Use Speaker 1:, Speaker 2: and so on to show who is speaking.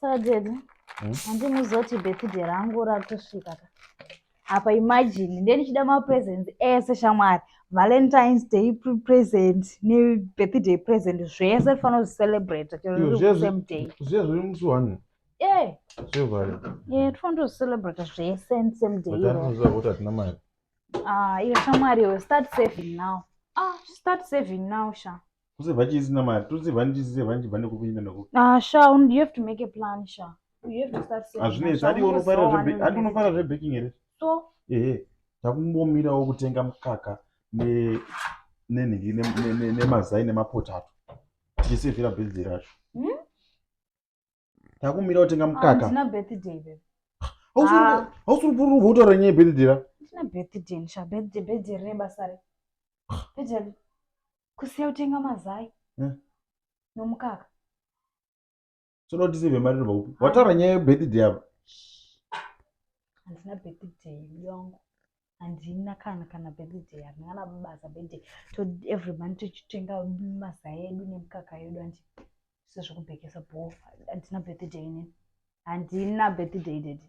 Speaker 1: Saka daddy, handimuzoti birthday rangu ratosvika ka. Apa imagine ndiye ndichida mapresents ese shamwari. Valentine's Day present nebirthday present zvese tifanira kuzvicelebrate chero
Speaker 2: Iyo,
Speaker 1: riri same day.
Speaker 2: Zviya zviri musi one.
Speaker 1: Eh,
Speaker 2: Zvevhari.
Speaker 1: eh, tifanira kuzvicelebrate zvese same day
Speaker 2: But
Speaker 1: iroro.
Speaker 2: anoziva kuti hatina mari.
Speaker 1: Ah, iwe shamwari iwe start saving now. Ah, start saving now sha.
Speaker 2: Kusevha chisina mari. Tosevha ndichisevha ndichibva nekupinda nekupi.
Speaker 1: Ah, sha, you have to make a plan sha. You have to start saving. now,
Speaker 2: Hazvinetsi.
Speaker 1: sha.
Speaker 2: Handi unofarira
Speaker 1: Unongoziva
Speaker 2: zve
Speaker 1: one
Speaker 2: handi unofarira zvebaking here?
Speaker 1: So,
Speaker 2: Ehe. Takumbomirawo kutenga mukaka ne nenhingi nemazai nemapotato. Tichisevhera birthday racho. Takumira kutenga mukaka.
Speaker 1: Handina birthday babe. Ah.
Speaker 2: Hausiri kurubva kutaura nyaya yebirthday ra?
Speaker 1: Handina birthday sha. Birthday rine basa re. Birthday kusiya kutenga mazai nomukaka.
Speaker 2: Toda kuti tisevhe mari inobva kupi? Wataura nyaya yebirthday apa.
Speaker 1: Handina birthday yangu. Handina kana birthday, handina kana basa birthday. To every month tichitenga mazai edu nemukaka yedu andi sezvekubhekesa bho. Handina birthday inini. Handina birthday daddy.